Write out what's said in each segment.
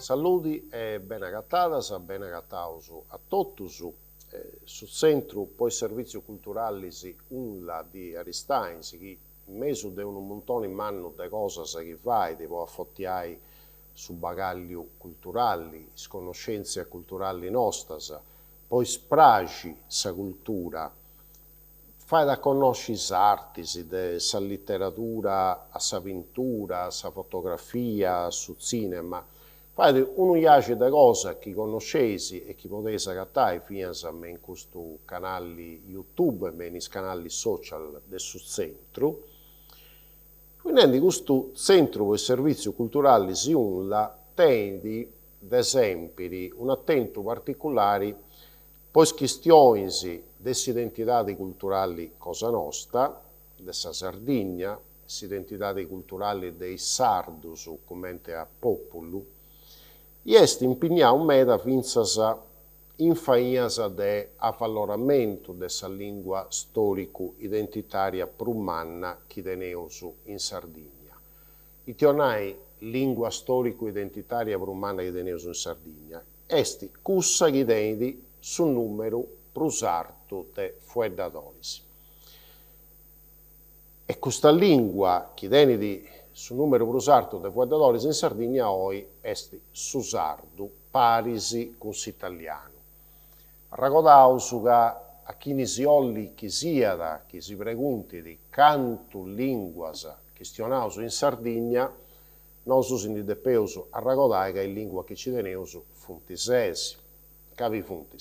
Saludi e bene agatadas, bene agataus a totus. Su Tzentru po is Servìtzius Culturalis UNLA di Aristanis, chi in mesu de unu muntoni mannu de cosas chi fait po afortiai su bagàlliu culturali, is connoscèntzias culturali nostas, po ispraxi sa cultura, fait a connosci is artis, de sa literadura a sa pintura, a sa fotografia, a su tzìnema, fait unu iaxi de cosa chi connosceis e chi podeis agatai finas me in custu canali YouTube e me in is canalis social de su tzentru. Fui nendi custu Tzentru po is Servìtzius Culturalis UNLA tenit de sèmpiri un'atentu particulari po is chistionis de s'identidadi culturali cosa nosta, de sa Sardigna, s'identidadi culturali de is sardus cumenti a pòpulu, i est impignau meda fintzas in fainas de avaloramentu de sa lìngua stòricu-identitària prus manna chi teneus in Sardigna. Ite 'olit nai lìngua stòricu-identitària prus manna chi teneus in Sardigna? Est cussa chi tenit su nùmeru prus artu de fueddadoris. E custa lìngua chi tenit su nùmeru prus artu de fueddadoris in Sardigna oi est su sardu, paris cun s'italianu. Arragodaus ca a chini si 'ollit chi siat chi si preguntit cantu lìnguas chistionaus in Sardigna, nosu si ndi depeus arragodai ca is lìnguas chi ci teneus funt ses. Cali funt?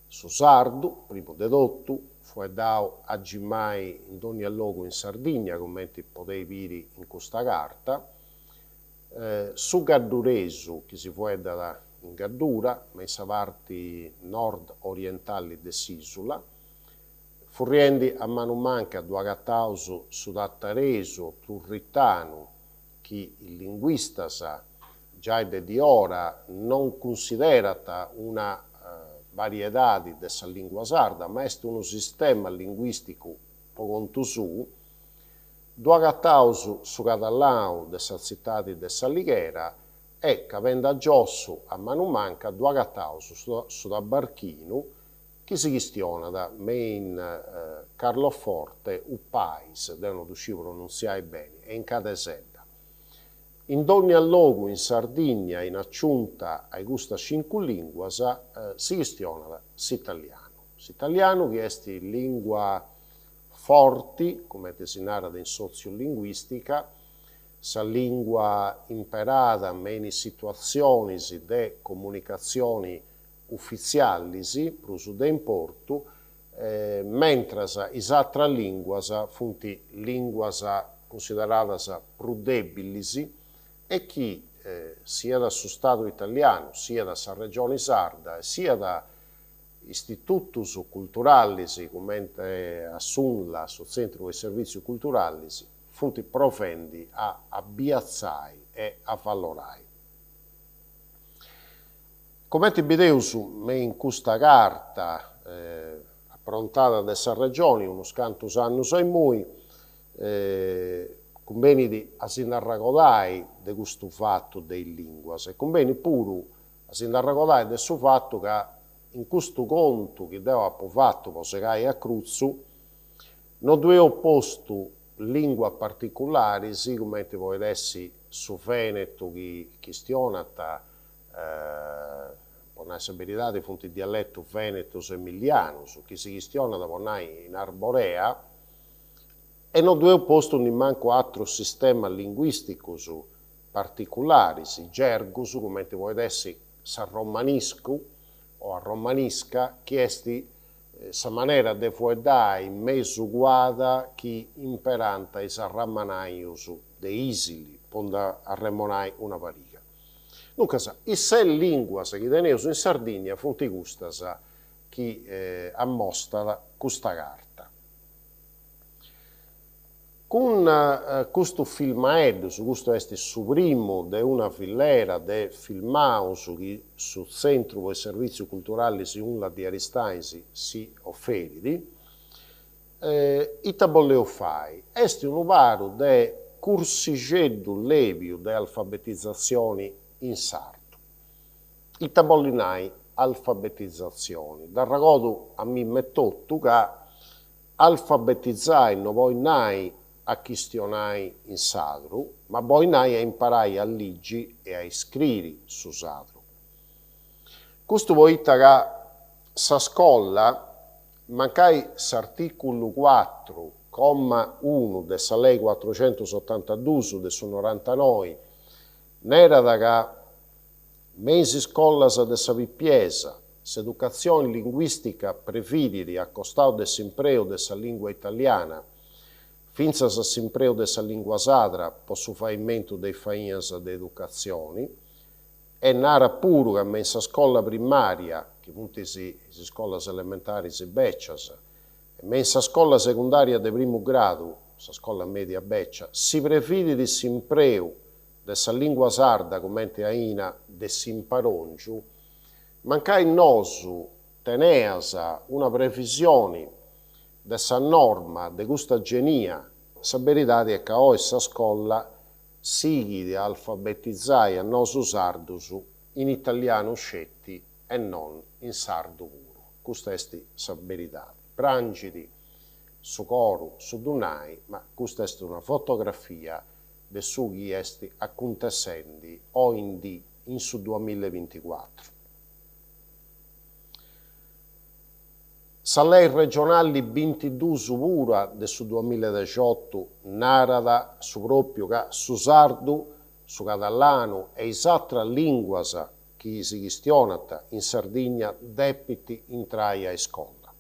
Su sardu, primu de totu, fueddau agimai in dònnia logu in Sardigna, cumenti podeis biri in custa carta, su gadduresu, chi si fueddat in Gaddura, me in sa parti nord-orientali de s'ìsula, furriendi a manu manca ddu agataus su tataresu o turritanu, chi is linguistas giai de diora non cunsiderant una bariedadi de sa lìngua sarda, ma est unu sistema linguìsticu po contu suu. Ddu agataus su catalau de sa tzitadi de S'Alighera e, cabendi a giossu a manu manca, ddu agataus su tabarchinu chi si chistionat me in Carloforte u Pais, deu no ddu sciu pronuntziai beni, e in Cadesedda. In dònnia logu in Sardigna, in aciunta a custas cincu lìnguas, si chistionat s'italianu. S'italianu chi est lìngua forti, cumenti si narat in sotziulinguìstica, sa lìngua imperada me in is situatzionis de comunicatzioni ufitzialis prus de importu, mentras is atras lìnguas funt lìnguas cunsideradas prus dèbilis e chi siat su Stadu italianu, siat sa Regioni Sarda e siat istitutus culturalis cumenti a s'UNLA, su Tzentru po is Servìtzius Culturalis, funt provendi a abiatzai e avalorai. Comenti bideus me in custa carta aprontada de sa Regioni unus cantus annus a immoi, cumbenit a si nd'arragodai de custu fatu de is lìnguas e cumbenit puru a si nd'arragodai de su fatu ca in custu contu chi deu apu fatu po segai a crutzu no ddu eus postu lìnguas particularis cumenti podit essi su venetu chi chistionant Po nai sa beridadi funt dialetus venetus emilianus chi si chistionat po nai in Arborea e no ddu eus postu nimancu atrus sistemas linguisticus particularis, gergus cumenti podit essi s'arromaniscu o arromanisca chi est sa manera de fueddai mesu cuada chi imperant is arramanajus de Isili, po nd'arremonai una pariga. Duncas, is ses lìnguas chi teneus in Sardigna funt custas chi ammostat custa carta. Cun custus filmaeddus, custu est su primu de una filera de filmaus chi su Tzentru po is Servìtzius Culturalis UNLA di Aristanis si oferit, ita bolleus fai? Est unu paru de. cursixeddu lèbiu de alfabetizatzioni in sardu. Ita bollit nai alfabetizatzioni? Dd'arragodu a mimma etotu ca alfabetizai no bolit nai a chistionai in sadru, ma bolit nai a imparai a ligi e a iscriri su sadru. Custu poita ca sa scolla, mancai s'artìculu cuatru comma unu de sa lei cuatrucentusotantaduus de su norantanoi Nerat ca me is iscollas de sa pipiesa s'educatzioni linguìstica previdit, a costau de s'impreu de sa lìngua italiana, fintzas s'impreu de sa lìngua sadra po su faimentu de is fainas de educatzioni e narat puru ca me in sa scolla primària, chi funt is iscollas elementaris bècias, e me in sa scolla segundària de primu gradu, sa scolla mèdia bècia, si previdit s'impreu de sa lìngua sarda cumenti aina de s'imparòngiu, mancai nosu teneas una previsioni de sa norma de custa genia, sa beridadi est ca oi sa scolla sighit a alfabetizai a nosu sardus in italianu sceti e non in sardu puru. Custa est sa beridadi. Prangit su coru su ddu nai, ma custa est una fotografia de su chi est acuntessendi oindì in su duamillabinticuatru. Sa lei regionali bintiduus puru de su duamilladexiottu narat su pròpiu ca su sardu, su cadalanu e is atras lìnguas chi si chistionant in Sardigna depint intrai a iscola.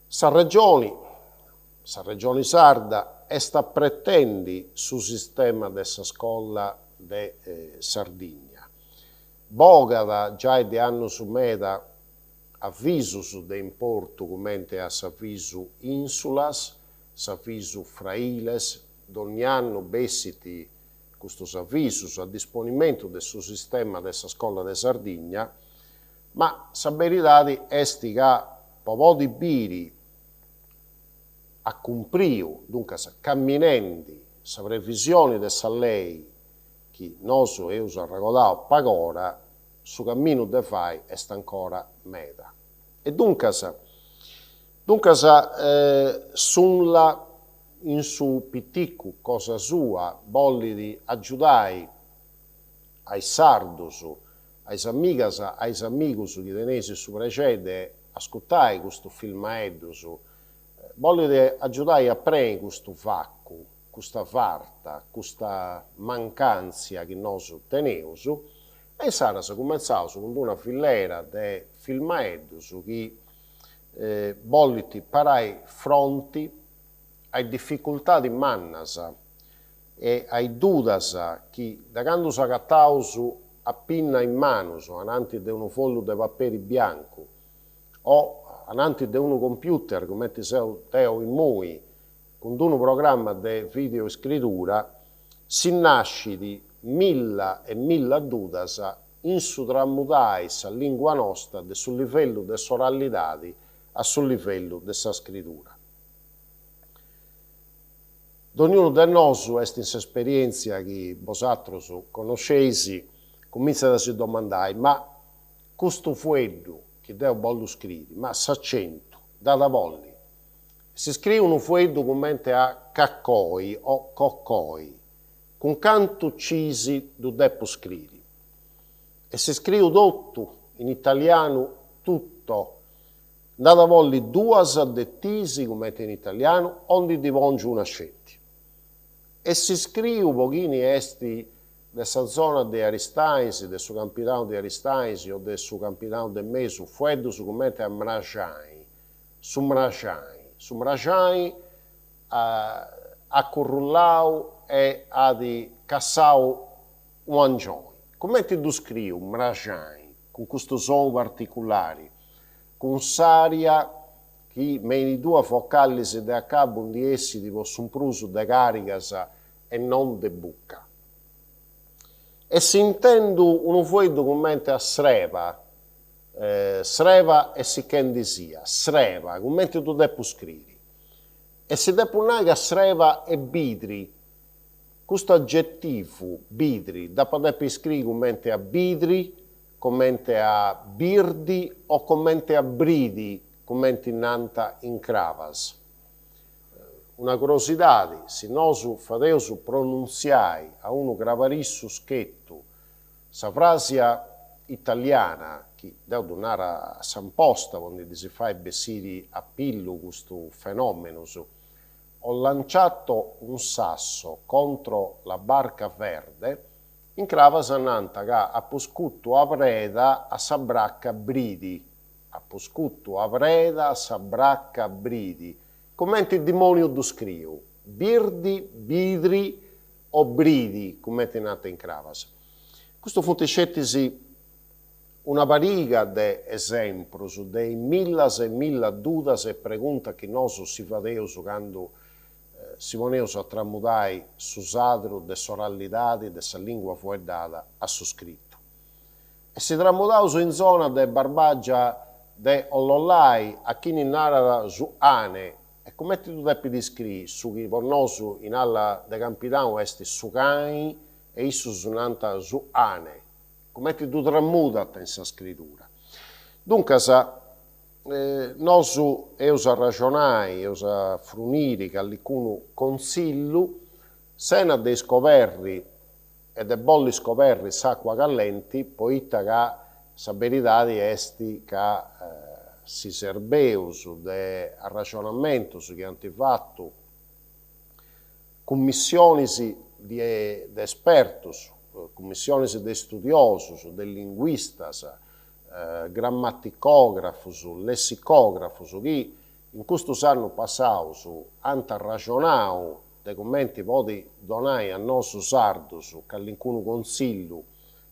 Sa Regioni, sa Regioni Sarda, est apretendi su sistema de sa scola de Sardigna. Bogat giai de annus meda avisus de importu cumenti a s'avisu Insulas, s'avisu Frailes, donni annu bessit custus avisus a disponimentu de su sistema de sa scola de Sardigna, ma sa beridadi est ca po podi biri acumpriu, duncas caminendi sa previsioni de sa lei chi nosu eus arragodau pagora, su caminu de fai est ancora meda. E duncas, duncas s'UNLA in su piticu cosa sua bollit agiudai a is sardus, a is amigas, a is amigus chi teneis su prexeri de ascutai custus filmaeddus, bollit agiudai a preni custu vacu, custa farta, custa mancantzia chi nosu teneus, e insaras cumentzaus cun d'una filera de filmaeddus chi bollint parai fronti a is dificultadis mannas e a is dudas chi de candu s'agataus a pinna in manus ananti de unu follu de paperi biancu o ananti de unu computer cumenti seu deu immoi cun d'unu programma de video iscridura si nascit milla e milla dudas in su tramudai sa lingua nosta de su livellu de s'oralidadi a su livellu de sa scridura. Dognunu de nosu est in s'esperièntzia chi bosatrus connosceis, cumintzat a si domandai, ma custu fueddu chi deu bollu scriri, ma s'acentu dd'at a bolli? Si scriu unu fueddu cumenti a cacoi o cocoi, cun cantu cis ddu depu scriri? E si scriu totu in italianu tutto, Nd'at a bolli duas de tis cumenti in italianu o ndi ddi pòngiu una sceti? E si scriu po chini est de sa zona de Aristanis, de su Campidanu de Aristanis o de su Campidanu de Mesu, fueddus cumenti a mraxai, su mraxai, su mraxai at currullau e at cassau u'angioni. Cumenti ddu scriu mraxai, cun custu sonu particulari? Cun s'aria chi me in is duas vocalis de acabu ndi essit po su prus de càrigas e non de buca. E si intendu unu fueddu cumenti a sreba, sreba est sichendi sia, sreba, cumenti ddu depu scriri? E si depu nai ca s'reba est bidri, custu agetivu bidri dd'apu a depi scriri cumenti a bidri, cumenti a birdi o cumenti a bridi, cumenti nant in Crabas. Una crosidadi, si nosu fadeus pronuntziai a unu crabarissu schetu sa fràsia italiana, chi deu ddu naru a s'amposta po ndi ddis fai bessiri a pillu custus fenòmenus, ho lanciato un sasso contro la barca verde, in Crabas nant ca apu scutu a preda a sa braca bridi, apu scutu a preda a sa braca bridi, cumenti dimòniu ddu scriu, birdi, bidri o bridi, cumenti nant in Crabas. Custus funt scetis una pariga de esemprus de is millas e millas dudas e preguntas chi nosu si fadeus candu si poneus a tramudai su sadru de s'oralidadi de sa lingua fueddada a su scritu. E si tramudaus in zona de Barbagia de Ollollai a chini narat su 'ane E cumenti ddu depit iscriri su chi po nosu in ala de Campidanu est su cani e issus nant su 'ane? Cumenti ddu tramudant in sa scritura? Duncas, nosu eus a arraxonai, eus a fruniri callicunu contzillu sena de iscoberri e de bolli scoberri s'acua callenti poita ca sa beridadi est ca si serbeus de arraxonamentus chi ant fatu cummissionis de espertus, cummissionis de studiosus, de linguistas, grammaticografus, lessicografus chi in custus annus passaus ant arraxonau de cumenti podi donai a nosu sardus callincunu contzillu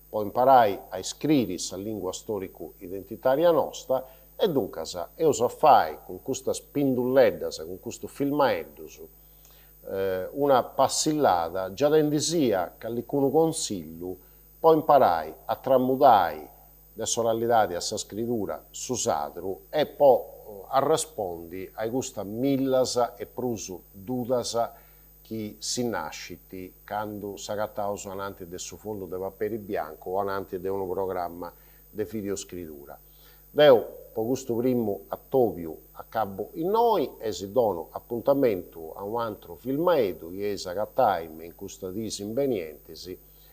po imparai a iscriri sa lingua storicu-identitaria nosta e duncas eus a fai cun custas pindulleddas, cun custus filmaeddus, una passillada giadendisia callicunu contzillu po imparai a tramudai de s'oralidadi a sa scridura su sadru e po arrespondi a custas millas e prus dudas chi si nascint candu s'agataus ananti de su follu de paperi biancu o ananti de unu programma de videoscridura. Deu po custu primu atobiu acabu innoi e si donu apuntamentu a u' antru filmaeddu chi eis agatai me in custas diis imbenientis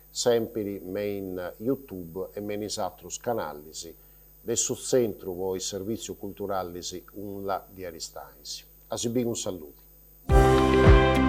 sèmpiri me in YouTube e me in is atrus canalis de su Tzentru po is Servìtzius Culturalis UNLA di Aristanis. A si biri cun saludi.